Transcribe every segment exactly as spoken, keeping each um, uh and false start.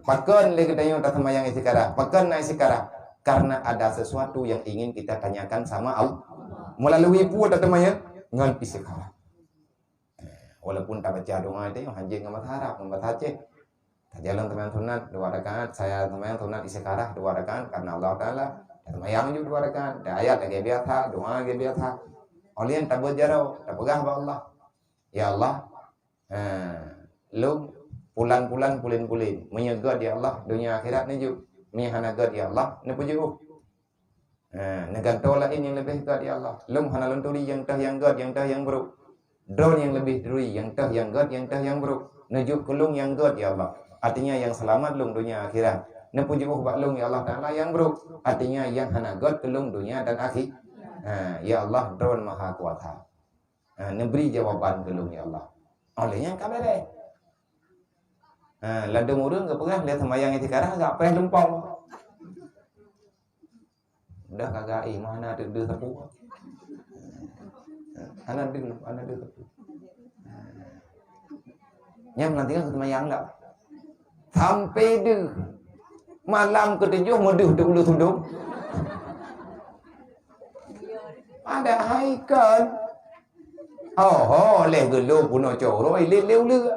Pakon lé geutanyoe taseumayang istikharah? Pakon na istikharah? Karena ada sesuatu yang ingin kita tanyakan sama Allah. Melalui peue taseumayang? Ngon istikharah. Walaupun tabaca doa itu hanjeuet ngon bahasa Arab, ngon bahasa Aceh. Tajalon seumayang sunat dua rakaat, saya seumayang sunat istikharah dua rakaat karena Allah Taala. Seumayang ju dua rakaat, ayat lagèe biasa, doa lagèe biasa. Óh lheueh nyan tabeuet jaroe, tapeugah bak Allah, "Ya Allah, eh, lôn pulan-pulan pulen-pulen, meunyoe gèt ya Allah, donya akhirat neujok, meunyoe hana gèt ya Allah, neupeujiôh." Ha, neugantoe laén nyang leubeh gèt ya Allah. Lôn hana lôn turi nyang teuh nyang gèt, nyang teuh nyang brôk. Droeneuh nyang leubeh turi nyang teuh nyang gèt, nyang teuh nyang brôk. Neujok keu lôn nyang gèt ya Allah. Artinya nyang seulamat lôn donya akhirat. Neupeujiôh bak lôn ya Allah Taala nyang brôk. Artinya nyang hana gèt keu lôn donya dan akhi-, ha, ya Allah, Droeneuh Maha Kuasa. Ha, neubri jawaban keu lôn ya Allah. Óh lheueh nyan ka beureh. Ha, ladôm ureueng geupeugah lé seumayang istikharah gak preh lumpong. Dah kagak, eh, mana ada deuh sapu. Hana deuh, hana deuh sapu. Nyan meulantikan seumayang dah. Sampai deuh. Malam ketujuh meudeuh di ulu tudong. Padahai kan. Oh, oh, leh geulô bunoe coro, eh, lé, lé uleue.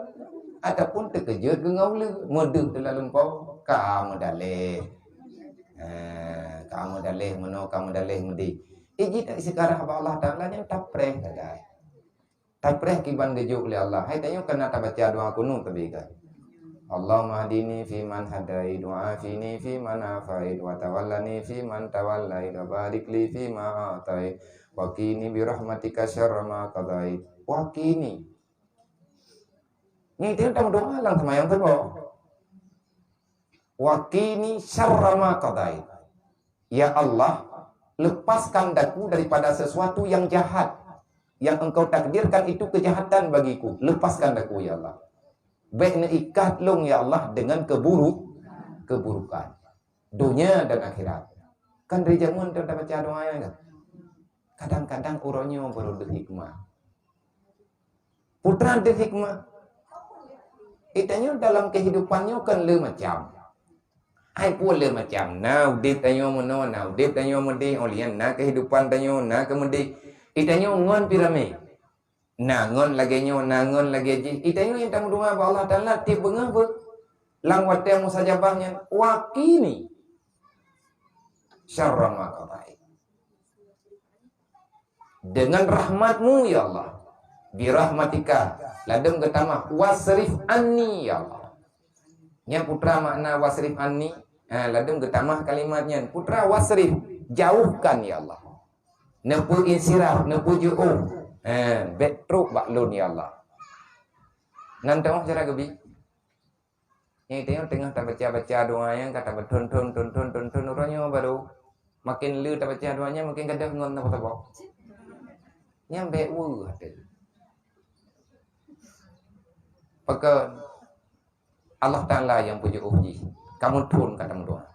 Ataupun teukeujot keu ngon uleue. Meudeuh teulaleumpau, ka meudaleh. Eh, ka meudaleh meunoe, ka meudaleh meudéh. Iji tak istikharah bak Allah Taala nyan tapreh sagai. Tapreh kiban geujok lé Allah. Hai tanyoe kana tabaca doa kunut tabi kan. Allahumma hdini fi man hadait, wa afini fi man afait, wa tawallani fi man tawallait, wa barik li fi ma atait, wa qini bi rahmatika syarra ma qadait. Wa qini. Nyan itu tamu doa lam seumayang tu. Wa qini syarra ma qadait. Ya Allah, lepaskan daku daripada sesuatu yang jahat, yang Engkau takdirkan itu kejahatan bagiku. Lepaskan daku, ya Allah. Bèk neuikat lôn, ya Allah, dengan keburu-, keburukan. Dunia dan akhirat. Kan dari jameun tu tabaca doa nyan kan? Kadang-kadang uroe nyoe baru deuh hikmah. Putra deuh hikmah. Geutanyoe dalam kehidupan nyoe kan le macam. Hai peue le macam. Na udép tanyoe meunoe, na udép tanyoe meudéh, óh lheueh nyan na kehidupan tanyoe, na keumeudéh. Geutanyoe ngon piramid. Na ngon lagèe nyoe, na ngon lagèe jih. Geutanyoe nyang tameudoa bak Allah Taala tiep beungoh beuh. Lam watèe mustajabah nyan, wa qini syarra ma qadait. Dengan rahmat-Mu, ya Allah. Bi rahmatika, ladôm geutamah, wasrif anni, ya Allah. Nyan putra makna wasrif anni, ha, ladôm geutamah kalimat nyan. Putra wasrif, jauhkan, ya Allah. Neupeu insiraf, neupeu jiôh. Ha, bèk trok bak lôn, ya Allah. Nan teungoh cara geubi. Nyan teungoh, teungoh tabaca-baca doa nyan ka tabeuthon-thon, thon-thon, thon-thon, uroe nyoe baru makin le tabaca doa nyan makin gadôh ngon saboh-saboh. Nyan bèk weueh até. Pakon Allah Taala nyang peujiôh jih, kamoe thon ka tameudoa.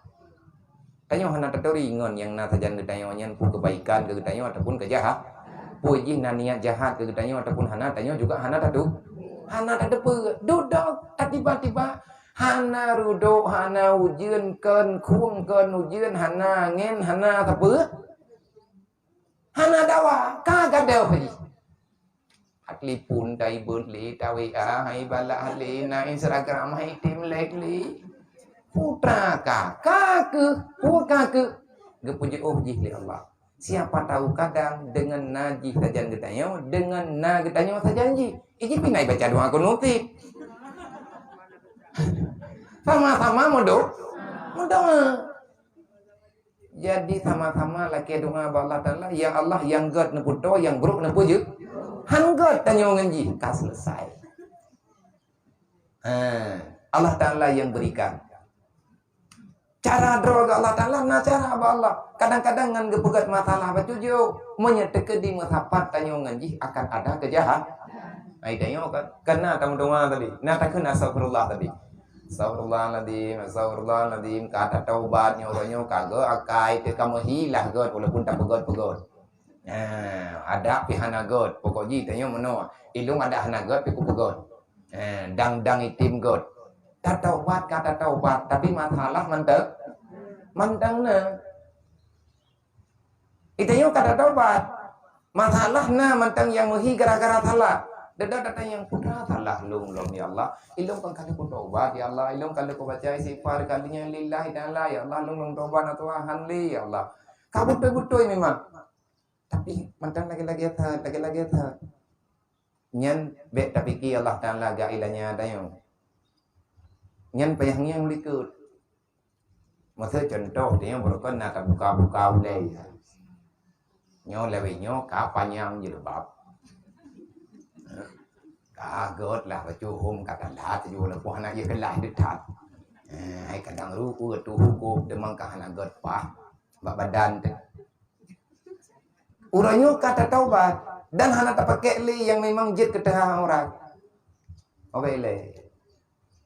Tanyoe hana taturi ngon nyang na sajan geutanyoe nyan peue keubaikan keu geutanyoe ataupun keujahat. Peue jih na niat jahat keu geutanyoe ataupun hana, tanyoe juga hana tatu-, hana tateupeue. Dudoe ka tiba-tiba hana rudok, hana ujeuen, kon khueng kon ujeuen, hana angén, hana sapeue, hana dawa, ka gadôh jih. Telepon taibeuet lé, ta-W A hai balah lé, na Instagram hai tem like lé. Putra ka, ka keuh, peue ka keuh. Geupeujiôh jih lé Allah. Siapa tahu kadang dengan na jih sajan geutanyoe, dengan na geutanyoe sajan jih. Iji pih na baca doa kunut cit. Sama-sama meudo-, meudoa. Jadi sama-sama lakèe doa bak Allah Taala, "Ya Allah, nyang gèt neupeutoe, nyang brôk neupeujiôh." Han gèt tanyoe ngon jih, ka selesai. Ha, Allah Taala yang berikan. Cara droe bak Allah Taala, na cara bak Allah. Kadang-kadang ngon geupeugèt masalah bacut jih, meunyoe teukeudi meusapat tanyoe ngon jih akan ada keujahat-, Ai tanyoe kan, kan na tameudoa tadi. Na takheun astagfirullah tadi. Astagfirullahaladzim, astagfirullahaladzim. Ka tataubat nyoe uroe nyoe ka gèt akai teuka meuhilah gèt walaupun tapeugèt-peugèt. Nah, adak pih hana gèt. Pokok jih tanyoe meunoe. Ilôn adak hana gèt pih kupeugèt. Nah, dang-dang item gèt. Tataubat ka tataubat, tapi masalah mantong, mantong na. Geutanyoe ka tataubat. Masalah na mantong nyang meuhi gara-gara salah. Dada datang nyang putra salah lôn lom, ya Allah. Ilôn kan ka lheueh kutaubat, ya Allah. Ilôn ka lheueh kubaca istighfar kali nyan lillahi ta'ala, ya Allah. Lôn lôn taubat na Tuhan lé, ya Allah. Ka beutôi-beutôi memang. Tapi mantong lagée-lagée that, lagée-lagée that. Nyan bék tapike Allah Ta'ala gak ilanya tanyoe. Nyan payah ngieng likot. Masa contoh dia merupakan na tabuka-buka ulée. Nyoe lewat nyoe ka panyang jilbab. Ka göt lah bacut hom ka tanda tuju leupah na jih keulah detat. Eh, hai kadang ruku tu hukum demang ka hana göt pah. Bak badan tu. Uroe nyoe ka tataubat dan hana tapakek lé nyang memang jeuet keu teuhah aurat. Oke lé.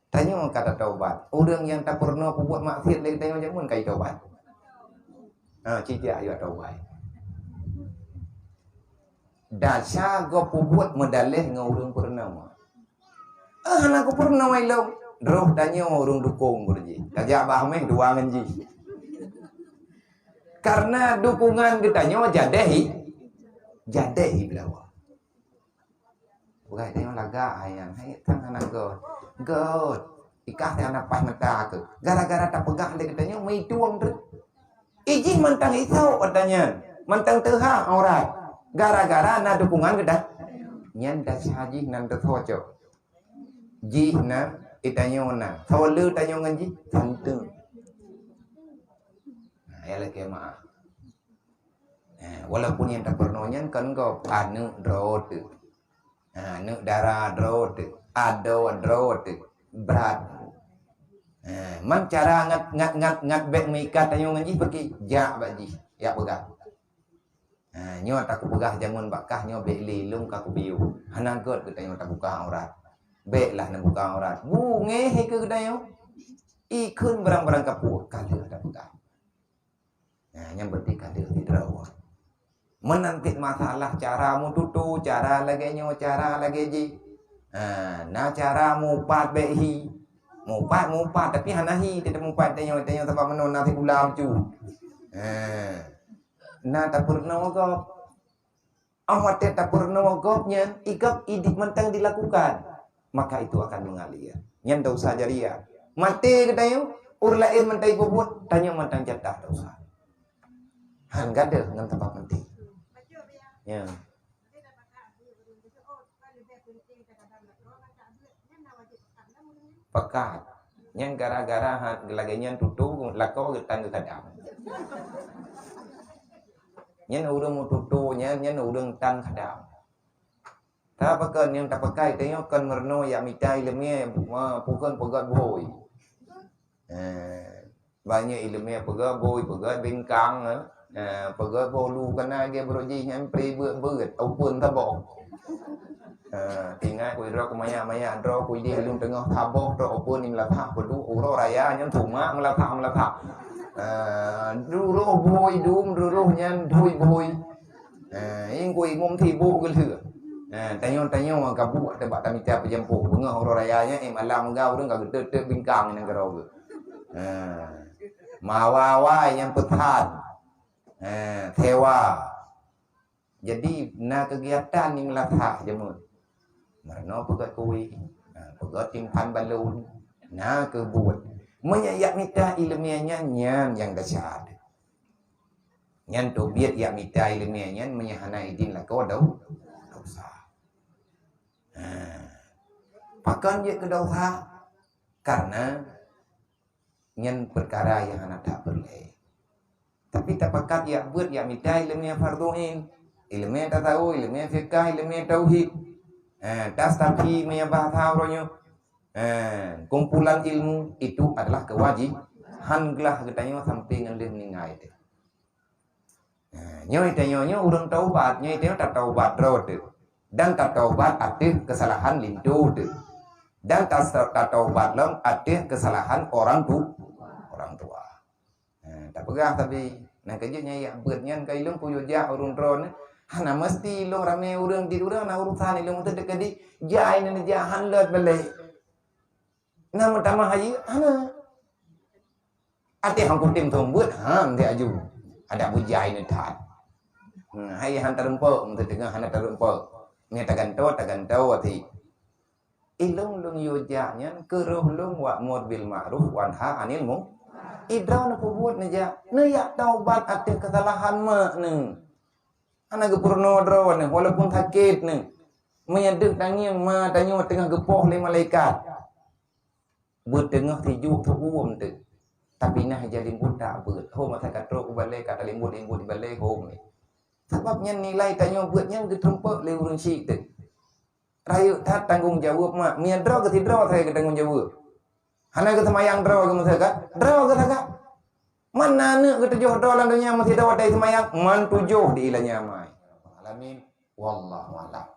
Tanyoe ka tataubat. Ureuëng nyang tapeurunoe peubuet maksiat lé tanyoe jameun ka jitaubat. Ha, cicak ayue taubat. Dasar gob peubuet meudaleh ngon ureuëng peurunoe. Ah, hana kupeurunoe ilong. Droh tanyoe ureuëng dukong beureuji. Tajak bah meh dua ngon jih. Karena dukungan geutanyoe jadeh hi, jadeh hi belawa. Bukan tanyoe lagak ayang, hai tang hana göt. Göt. Ikah teh hana paih mata keu. Gara-gara tapeugah lé geutanyoe meuitueng treuk. Ijih mantang isok geutanyoe, mantang teuhah aurat. Gara-gara na dukungan geudah. Nyan dasar jih nan teuthocok. Jih na, itanyoe na. Soe le tanyoe ngon jih? Santeun. Nah, ya lakée maaf. Nah, walaupun nyang tapeurunoe nyan kon gob, aneuk droe teuh. Nah, aneuk dara droe teuh, adoe droe teuh, brat. Nah, man cara ngat, ngat, ngat, ngat bék meuikat tanyoe ngon jih, peuki jak bak jih, jak peugah. Ha, nyoe takupeugah jameun bak kah nyoe bék lé lôn ka kupiôh. Hana göt geutanyoe tabuka aurat. Bék lah neubuka aurat. Bungéh keu geutanyoe. Ikheun barang-barang kapue ka lheueh tapeugah. Ha, nyan berarti ka lheueh sidroe. Meunan cit masalah cara meututoe, cara lagée nyoe, cara lagée jih. Ha, na cara mupat bék hi. Mupat, mupat, tapi hana hi, teutap mupat tanyoe, tanyoe sabab meunoe na sikula cu. Ha. Na tapeurunoe gob. Óh watée tapeurunoe gob nyan, i gob idik mantang dilakukan, maka itu akan mengalir. Nyan dosa jariah. Maté geutanyoe, ureuëng laén mantang ipeubuet, tanyoe mantang jatah dosa. Han gadeuh ngon teumpat maté. Ya. Pekat. Nyan gara-gara ha-, lagée nyan tutoe lakoe geutan geugadang. Nyan ureuëng meututoe nyan, nyan ureuëng tan kadang. Tapi kon nyang tapakai tanyoe kon meurunoe jak mita iéleumé, ma-, pakon peugét bhôi. Eh, Banyak iéleumé peugét bhôi, peugét bingkang, eh. Eh, peugét bhôi lu kana lagée brok jih nyan pri beuet-beuet, upeuen saboh. Eh, ingat ku droe ku manyak-manyak droe ku idéh lôn teungoh saboh droe upeuen di meulasah peuduek uroe raya nyan tumak meulasah-meulasah. Eh, duroh bhôi dum, duroh nyan dhui bhôi. Eh, ingkui mum sibuk geulheueh. Eh, tanyoe-tanyoe ka buet teuh bak tamita peujampoh. Beungoh uroe raya nyan, eh, malam ga ureuëng ka geutet-tet bingkang nyan keudroe geuh. Eh, mawa-wa nyang peusan. Eh, sewa. Jadi, na keugiatan nyang lasah jameun. Meurunoe peugét kueh, na peugét simpan balon, na keubuet. Meunyoe jak mita iéleumé nyan, nyan nyang desya. Nyan teubiet jak mita iéleumé nyan meunyoe hana idin lakoe dau-, dosa. Ha. Pakon jeuet keu dosa? Karena nyan peukara nyang hana that peureulée. Tapi tapakat jak beuet jak mita iéleumé fardhu ain, iéleumé tasawuf, iéleumé fiqah, iéleumé tauhid. Ha, tastafi meunyoe bahasa uroe nyoe. Ha, kumpulan ilmu itu adalah kewajiban glah geutanyoe sampai ngon lheueh meuninggai teuh. Nah, nyoe tanyoe nyoe ureuëng taubat, nyoe tanyoe tataubat droe teuh. Dan tataubat ateueh keusalahan linto teuh. Dan tas-, tataubat lom ateueh keusalahan orang tu-, orang tua. Nah, tapeugah tapi, nah, keujeuet nyang jak beuet nyan ka ilong kuyue jak ureuëng droe nyoe. Hana meusti ilong ramé ureuëng di ureuëng na urusan ilong teuh deukadi jai nyan jahan lot balek. Na meutamah hayeue? Hana. Até han kutem seumeubeuet, ha, meuntée aju. Ada bujai ni that. Hmm, hai han tarumpok, meuntée teungoh hana tarumpok. Ni tagantoe, tagantoe até. Ilong lôn yue jak nyan keu roh lôn wa'mur bil ma'ruf wa nahi 'anil mung-, idroe neupeubuet neujak, neuyak taubat ateueh keusalahan mak neuh. Hana geupeurunoe droe neuh, walaupun sakét neuh. Meunyoe deuek tangieng ma tanyoe teungoh geupoh lé malaikat. Beuteungoh sijuek teuuem teuk. Tapi nah ija limbot dak beuet. Hom masa ka trok u balée ka talimbot-limbot di balée hom ni. Sabab nyan nilai tanyoe beuet nyan geuteumpok lé ureuëng syik teuk. Rayeuk that tanggong jaweueb mak. Meunyoe droe geusidroe sagai geutanggong jaweueb. Hana geuseumayang droe geumeusagat, droe geusagat. Man na aneuk geutujoh droe lam donya meusidroe watée seumayang, man tujoh di iéleumé amai. Alamin. Wallahu a'lam.